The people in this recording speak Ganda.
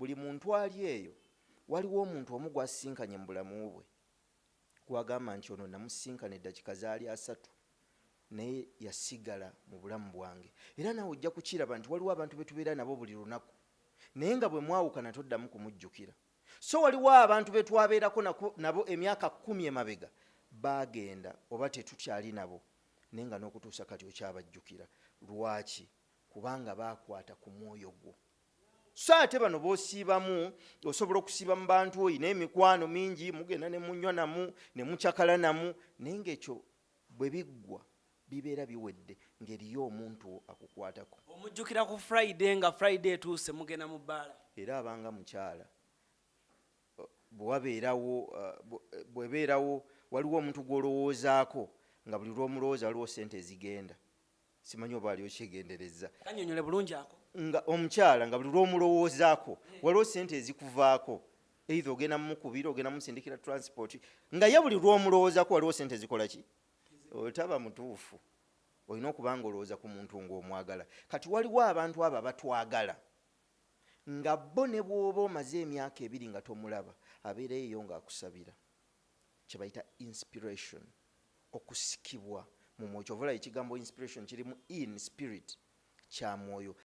Buli muntu ali eyo, waliwo omuntu omu gwasisinkanye mu bulamu bwe gwagamba nti, "Ono namusisinkana eddakiika zaali 30, naye yasigala mu bulamu bwange." Era naawe ojja kukiraba nti waliwo abantu be tubeera nabo buli lunaku, naye nga bwe mwawukana toddamu kumujjukira. So waliwo abantu be twabeerako nabo emyaka 10 emabega, baagenda oba tetukyali nabo, naye nga n'okutuusa kati okyabajjukira. Lwaki? Kubanga baakwata ku mwoyo gwo. So ate bano b'osiibamu, osobola okusiiba mu bantu, oyina emikwano mingi, mugenda ne munywa namu ne mucakala namu, naye ng'ekyo bwe biggwa bibeera biwedde, ng'eriyo omuntu akukwatako. Omujjukira ku Friday, nga Friday etuuse mugenda mu bbaala. Era abanga mukyala, bwe wabeerawo bwebeerawo waliwo omuntu gw'olowoozaako nga buli lw'omulowooza waliwo sente ezigenda. Simanyi oba ali okyegendereza. Kanyonyole bulungi ako. Nga omukyala, nga buli lw'omulowoozaako waliwo sente ezikuvaako, either ogenda mumukubira, ogenda musindikira transport, nga ye buli lw'omulowoozaako waliwo sente zikola ki. Otaba mutuufu, olina okuba nga olowooza ku muntu ng'omwagala. Kati waliwo abantu abo abatwagala nga bo ne bw'oba omaze emyaka 2 nga tomulaba, abeera eyo ng'akusabira, kye bayita inspiration, okusikibwa mu mwoyo. Kyova olaba ekigambo inspiration kirimu in spirit, kya mwoyo.